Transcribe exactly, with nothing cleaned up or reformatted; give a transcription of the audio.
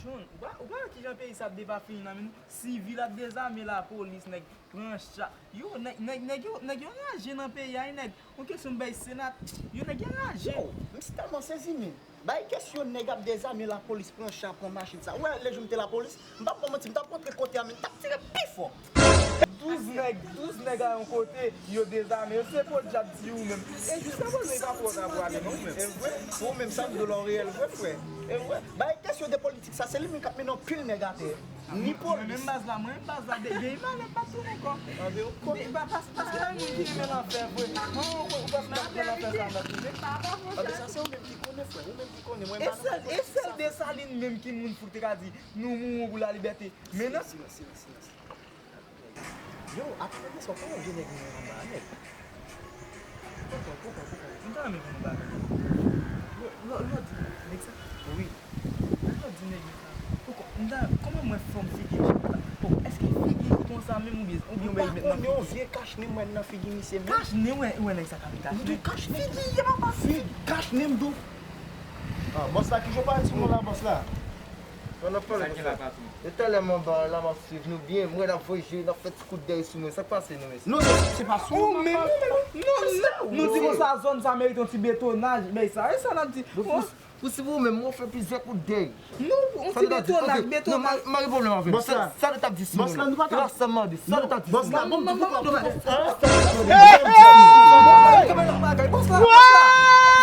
Non, ou pa, ou pa wè kijan peyi sa ap depafini nan men nou? Sivil ap dezame lapolis, nèg pran cha. Yo, nèg, nèg, nèg yo, nèg yo raje nan peyi a, wi, nèg. Yon kesyon bay senat, yo, nèg yo raje. Yo, m tèlman sezi, men. Bay kesyon nèg ap dezame lapolis, pran cha, pran machin sa. Ou wè, lè jou m te lapolis, m p ap ba w manti, m t ap rantre kote a, men m t ap tire pi fò. Douz nèg, douz nèg a yon kote, yo dezame yo, se podyab di ou menm. E jiskaprezan, e pa pou w ta pwale non, ou menm. E vre, ou menm sa m di w la, w reyèl vre, frè. E vre. Bay kesyon de politik sa, se li menm k ap mennen anpil nèg atè. Ni polis. Mwen menm baz la, mwen menm baz la, de, gen malè pa tounen kò. Anben, ou konnen. Paske nan moun ki renmen lanfè vre. Mwen, ou, ou panse m ap pran lanfè sa m ap tounen? Anben, sa se ou menm ki konnen, frè. Ou menm ki konnen. Mwen pa nan politik sa. E sèl Desalin menm ki moun fou ki te ka di, nou mouri pou lalibète. Men nan. Silans, silans, silans. Yo, atò, tande sa, w pa wè vye nèg nou anba a, nèg? Poko, poko, poko. M ta renmen konn yon bagay. Lò, lò, lò di nèg sa? Wi. Lò di nèg sa? Poko, m ta, kòman mwen fòm figi m? Poko, èske figi m konsa menm oubyen, oubyen w bay met nan figi? Ou pa konnen yon vye kach nen mwen nan figi misye menm? Kach nen, wè, wè nèg sa ka met kach nen. Figi, ye papa. Figi, kach nen m di w. Ah, bòs la, kijan w parèt sou mwen la, bòs la? An ap pale konsa. Sa gen la, patwon? Depi talè m anba la, m ap swiv nou byen. M wè n ap voye je, n ap fè ti kout dèy sou mwen. Sa k pase nou, mesye? Non, se, se pa sou ou, men. Non, non, nou di konsa, zòn sa merite yon ti betonaj, men sa, e sa n ap di. Bon, pou, pou si pou ou menm, mwen fè plizyè kout dèy. Non, yon ti betonaj, betonaj. Non, m gen pwoblèm avè l. Bòs la. Sa, sa nou t ap di sou mwen? Bòs la, nou pa ka. Sa m mande, sa nou t ap di sou mwen? Bòs la, bon, bon, bon, bon. Bòs la, bòs la.